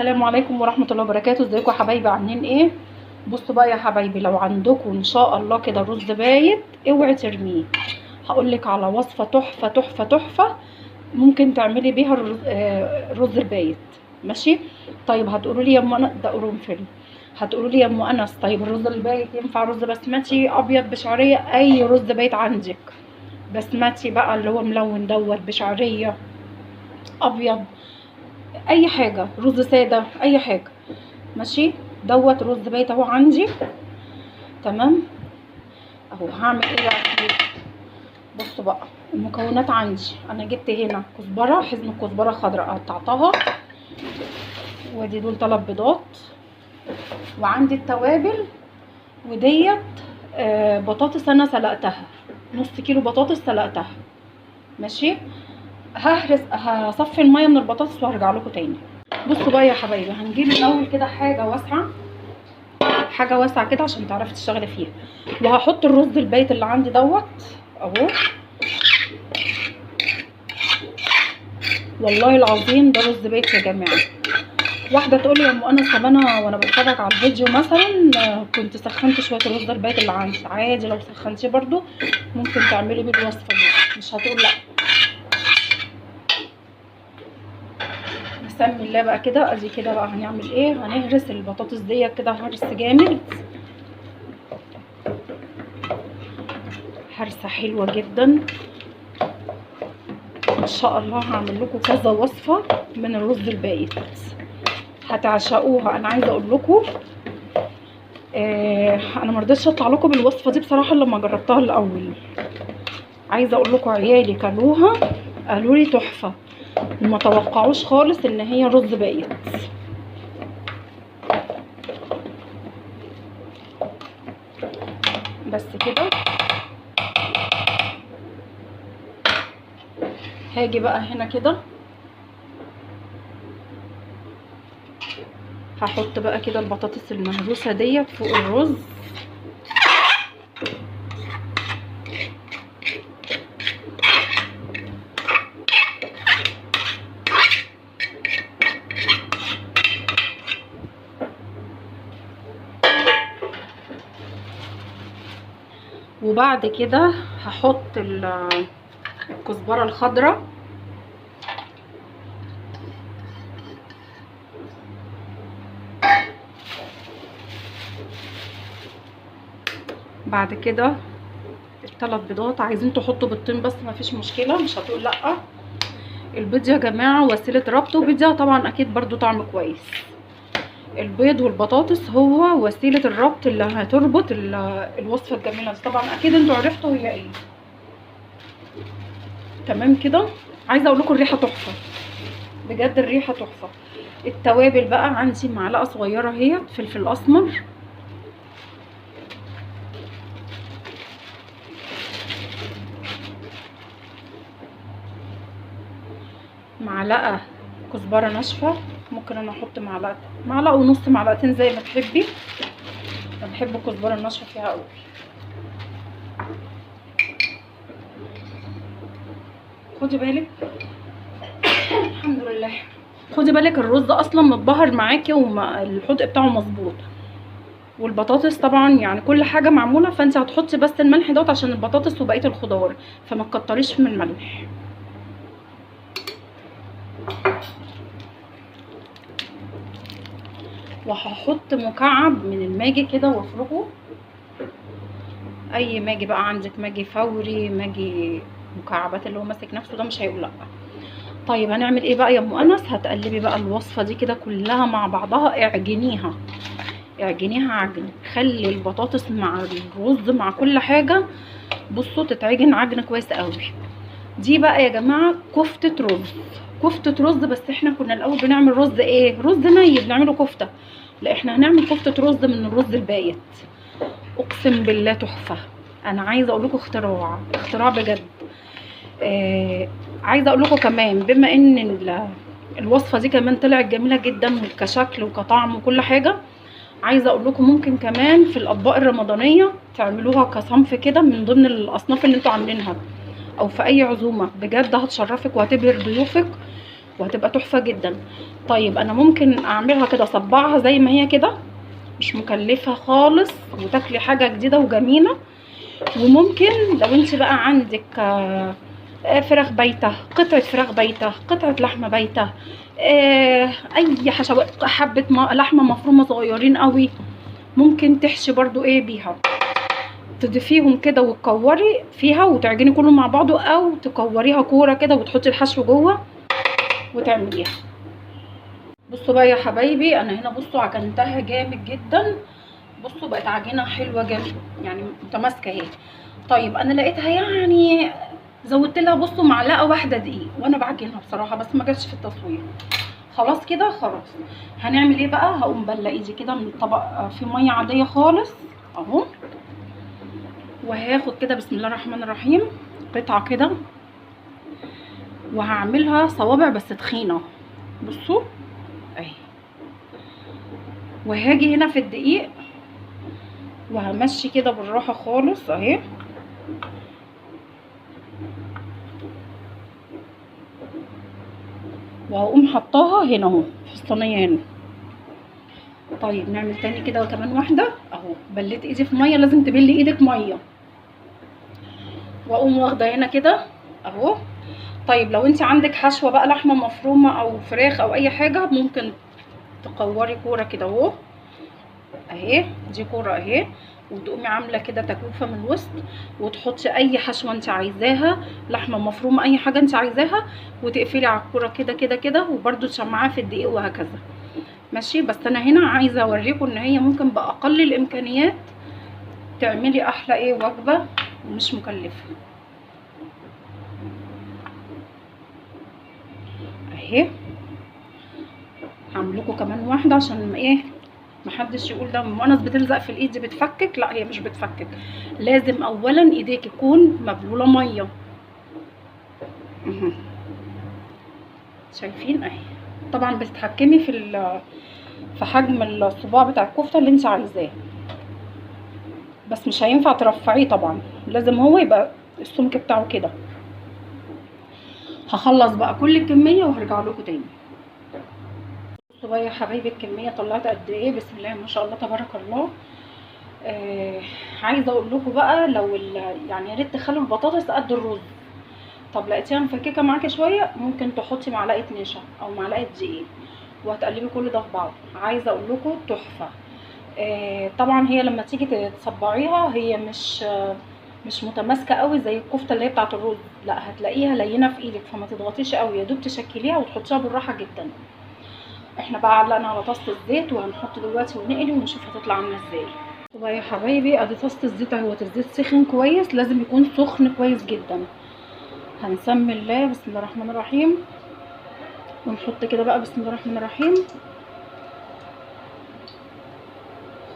السلام عليكم ورحمة الله وبركاته. ازيكم يا حبايبي، عاملين ايه؟ بصوا بقى يا حبايبي، لو عندكم ان شاء الله كده رز بايت اوعي ترميه. هقولك على وصفه تحفة تحفة تحفة ممكن تعملي بيها الرز البايت. ماشي؟ طيب هتقولوا لي يا ام انس ده قرنفل، هتقولوا لي يا ام انس طيب الرز البايت ينفع رز بسمتي ابيض بشعريه؟ اي رز بايت عندك، بسمتي بقى اللي هو ملون دوت، بشعريه، ابيض، اي حاجة، رز ساده، اي حاجة. ماشي؟ دوت رز بايت اهو عندي، تمام اهو. هعمل ايه بقى فيه؟ بصوا بقى المكونات عندي. انا جبت هنا كزبره، حزمه كزبره خضراء قطعتها، وادي دول 3 بيضات، وعندي التوابل، وديت بطاطس انا سلقتها، نص كيلو بطاطس سلقتها. ماشي؟ ههرس، هصفي المية من البطاطس وهرجع لكم تاني. بصوا بقى يا حبايبي، هنجيب الاول كده حاجة واسعة، حاجة واسعة كده عشان تعرفي تشتغلي فيها. وهحط الرز البايت اللي عندي دوت اهو. والله العظيم ده رز بايت يا جماعة. واحدة تقول لي يا ام انس طب انا وانا بتفرج على الفيديو مثلا كنت سخنت شوية الرز البايت اللي عندي. عادي لو سخنتيه برده ممكن تعملي بيه الوصفة دي، مش هتقول لا. بسم الله بقى كده. ادي كده بقى هنعمل ايه؟ هنهرس البطاطس ديت كده هرس جامد، هرسه حلوة جدا. ان شاء الله هعمل لكم كذا وصفه من الرز البايت هتعشقوها. انا عايزه اقول لكم انا ما رضيتش اطلع لكم بالوصفه دي بصراحة لما جربتها الاول. عايزه اقول لكم عيالي كلوها قالوا لي تحفة، وما توقعوش خالص ان هي رز بايت. بس كده هاجي بقى هنا كده هحط بقى كده البطاطس المهروسه ديت فوق الرز. وبعد كده هحط الكزبره الخضراء، بعد كده ال3 بيضات. عايزين تحطوا بيضتين بس مفيش مشكلة، مش هتقول لا. البيض يا جماعة وسيلة ربط، وبيديها طبعا اكيد برضو طعم كويس. البيض والبطاطس هو وسيلة الربط اللي هتربط الوصفة الجميلة دي. طبعا اكيد انتوا عرفتوا هي ايه. تمام كده. عايزه اقول لكم الريحة تحفة بجد، الريحة تحفة. التوابل بقى عندي معلقه صغيرة اهي فلفل اسمر، معلقه كزبره ناشفة، ممكن انا احط معلقه، معلقه ونص، معلقتين زي ما تحبي. انا بحب الكزبره الناشفه فيها قوي. خدي بالك الحمد لله، خدي بالك الرز اصلا متبهر معاكي والحدق بتاعه مظبوط، والبطاطس طبعا يعني كل حاجة معمولة، فانت هتحطي بس الملح دوت عشان البطاطس وبقية الخضار، فما تكتريش من الملح. وهحط مكعب من الماجي كده وافركه. اي ماجي بقى عندك، ماجي فوري، ماجي مكعبات اللي هو ماسك نفسه ده مش هيقول لا. طيب هنعمل ايه بقى يا ام انس؟ هتقلبي بقى الوصفة دي كده كلها مع بعضها، اعجنيها اعجنيها عجن، خلي البطاطس مع الرز مع كل حاجة. بصوا تتعجن عجن كويس قوي. دي بقى يا جماعة كفته رز، كفته رز. بس احنا كنا الاول بنعمل رز ايه؟ رز ني بنعمله كفته. لا احنا هنعمل كفته رز من الرز البايت. اقسم بالله تحفة. انا عايزه اقول لكم اختراع، اختراع بجد. عايزه اقول لكم كمان بما ان الوصفة دي كمان طلعت جميلة جدا كشكل وكطعم وكل حاجة، عايزه اقول لكم ممكن كمان في الاطباق الرمضانية تعملوها كصنف كده من ضمن الاصناف اللي انتوا عاملينها، او في اي عزومة. بجد هتشرفك وهتبهر ضيوفك، وهتبقى تحفة جدا. طيب انا ممكن اعملها كده، اصبعها زي ما هي كده، مش مكلفة خالص، وتاكلي حاجة جديدة وجميلة. وممكن لو انت بقى عندك فراخ بايته، قطعه فراخ بايته، قطعه لحمه بايته، اي حشوات، حبه لحمه مفرومه صغيرين قوي، ممكن تحشي برضو ايه بيها، تضيفيهم كده وتكوري فيها وتعجني كله مع بعضه، او تكوريها كورة كده وتحطي الحشو جوه وتعمليها. بصوا بقى يا حبايبي، انا هنا بصوا عجنتها جامد جدا، بصوا بقت عجينه حلوة جامد يعني متماسكة اهي. طيب انا لقيتها يعني زودت لها بصوا معلقه واحدة دقيق وانا بعجنها بصراحة، بس ما جاتش في التصوير. خلاص كده خلاص. هنعمل ايه بقى؟ هقوم بله ايدي كده من الطبق في مية عادية خالص اهو، وهاخد كده بسم الله الرحمن الرحيم قطعه كده، وهعملها صوابع بس تخينة. بصوا اهي، وهاجي هنا في الدقيق وهمشي كده بالراحة خالص اهي. وهقوم حطاها هنا اهو في الصينية هنا. طيب نعمل تاني كده كمان واحدة اهو. بليت ايدي في مية، لازم تبلي ايدك مية. واقوم واخده هنا كده اهو. طيب لو انت عندك حشوه بقى لحمه مفرومه او فراخ او اي حاجة، ممكن تقوري كورة كده اهو اهي، دي كورة اهي، وتقومي عامله كده تكوفه من الوسط، وتحطي اي حشوه انت عايزاها، لحمه مفرومه اي حاجة انت عايزاها، وتقفلي على الكورة كده كده كده، وبرده تشمعها في الدقيق وهكذا. ماشي. بس انا هنا عايزه اوريكم ان هي ممكن باقل الامكانيات تعملي احلى ايه وجبة ومش مكلفة اهي. هعمل لكم كمان واحدة عشان ايه محدش يقول ده مؤنس بتلزق في الايد دي بتفكك. لا هي مش بتفكك، لازم اولا ايديك تكون مبلوله مية. شايفين اهي. طبعا بتتحكمي في حجم الصباع بتاع الكفتة اللي انت عايزاه، بس مش هينفع ترفعيه طبعا، لازم هو يبقى السمك بتاعه كده. هخلص بقى كل الكمية وهرجع لكم تاني. بصوا بقى يا حبايبي الكمية طلعت قد ايه، بسم الله ما شاء الله تبارك الله. عايزه اقول لكم بقى لو يعني يا ريت تخلوا البطاطس قد الرز. طب لقيتيها مفككة معاكي شوية، ممكن تحطي معلقه نشا او معلقه دقيق وهتقلبي كل ده في بعض. عايزه اقول لكم تحفة. طبعا هي لما تيجي تصبعيها هي مش متماسكة قوي زي الكفتة اللي هي بتاعه الرز، لا هتلاقيها لينه في ايدك، فما تضغطيش قوي، يا دوب تشكليها وتحطيها بالراحة جدا. احنا بقى علقنا على طاسه الزيت وهنحط دلوقتي ونقلي ونشوف هتطلع عامله ازاي. طبعا يا حبايبي ادي طاسه الزيت اهوت، الزيت سخن كويس، لازم يكون سخن كويس جدا. هنسمي الله بسم الله الرحمن الرحيم، ونحط كده بقى بسم الله الرحمن الرحيم.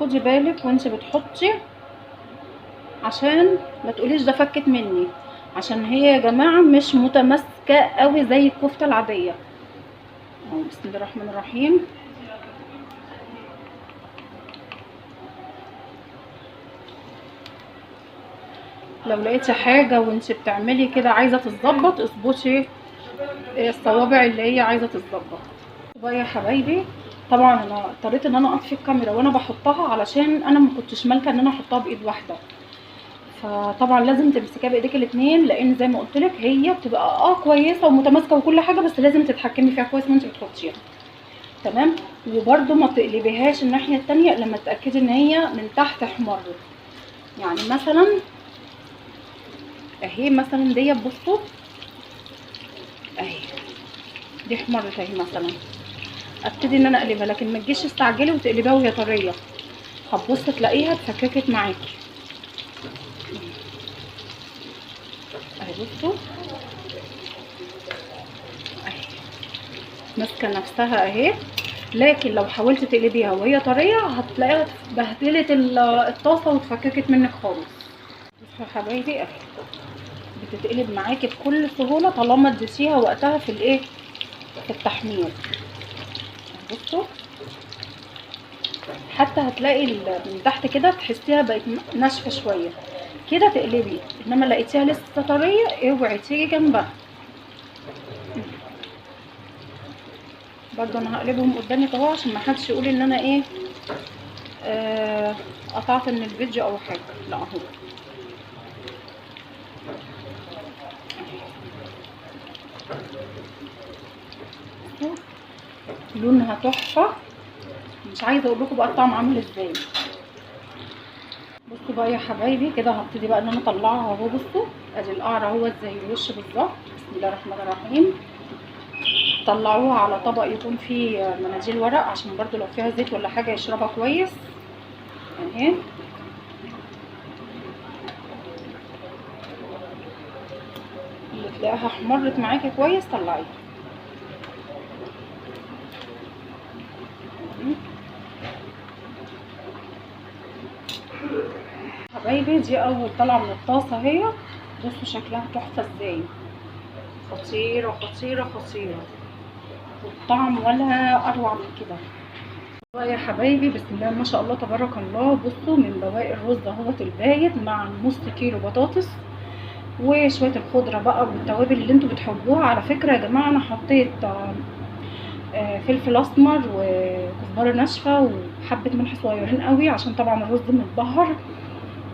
خدي بالك وانت بتحطي عشان ما تقوليش ده فكت مني، عشان هي يا جماعة مش متماسكة قوي زي الكفتة العادية. بسم الله الرحمن الرحيم. لو لقيتي حاجة وانت بتعملي كده عايزه تتظبط، اظبطي الصوابع اللي هي عايزه تتظبط. بقى يا حبايبي طبعا انا اضطريت ان انا اطفي الكاميرا وانا بحطها، علشان انا ما كنتش مالكه ان انا احطها بايد واحدة، فطبعا لازم تمسكيها بايديك الاثنين، لان زي ما قلت لك هي بتبقى كويسة ومتماسكه وكل حاجة، بس لازم تتحكمي فيها كويس وانت بتحطيها. تمام. وبرده ما تقلبيهاش الناحية الثانية لما تتاكدي ان هي من تحت احمرت. يعني مثلا اهي مثلا دي بصوا اهي دي احمرت اهي مثلا، ابتدي ان انا اقلبها، لكن ما تجيش تستعجلي وتقلبيها وهي طرية، هتبص تلاقيها اتفككت معاكي. اهي بصوا اهي ماسكه نفسها اهي، لكن لو حاولت تقلبيها وهي طرية هتلاقيها بهدلت الطاسه واتفككت منك خالص. بصوا يا حبايبي اهي بتتقلب معاكي بكل سهولة طالما اديتيها وقتها في الايه في التحمير. بصوا حتى هتلاقي من تحت كده تحسيها بقت ناشفة شوية كده، تقلبي، انما لقيتيها لسه طرية اوعي تيجي جنبها. برضو انا هقلبهم قدامك اهو عشان ما حدش يقول ان انا ايه قطعت من الفيديو او حاجة. لا اهو لونها تحفة، مش عايزه اقول لكم بقى الطعم عامل ازاي. بصوا بقى يا حبايبي كده هبتدي بقى ان انا اطلعها اهو. بصوا ادي القعر اهو زي الوش بالظبط. بسم الله الرحمن الرحيم. طلعوها على طبق يكون فيه مناديل ورق عشان برضو لو فيها زيت ولا حاجة يشربها كويس اهي. اللي تلاقيها احمرت معاكي كويس طلعيها. حبايبي دي اول طلعه من الطاسه اهي. بصوا شكلها تحفة ازاي، خطيرة خطيرة خطيرة، والطعم ولا اروع من كده بقى يا حبايبي. بسم الله ما شاء الله تبارك الله. بصوا من بواقي الرز اهوت البايت مع نص كيلو بطاطس وشوية الخضرة بقى والتوابل اللي انتوا بتحبوها. على فكرة يا جماعة انا حطيت فلفل اسمر وكزبره ناشفة وحبه ملح صغيرين قوي عشان طبعا الرز متبهر،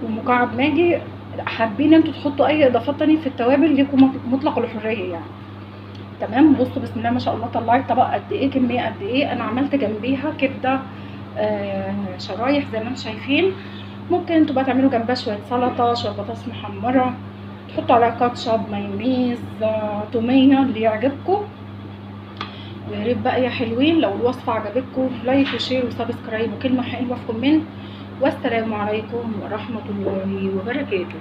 ومكعب ماجي. حابين انتوا تحطوا اي اضافات تانية في التوابل ليكم مطلق الحرية يعني. تمام. بصوا بسم الله ما شاء الله طلعت طبق قد ايه، كمية قد ايه. انا عملت جنبيها كبده شرايح زي ما انتم شايفين. ممكن انتوا بقى تعملوا جنبها شوية سلطة، شوية بطاطس محمرة، تحطوا عليها كاتشب، مايونيز، توميه، اللي يعجبكم. ويا ريت بقى يا حلوين لو الوصفة عجبتكم like و share و subscribe وكلمه حلوة في comment. والسلام عليكم ورحمة الله وبركاته.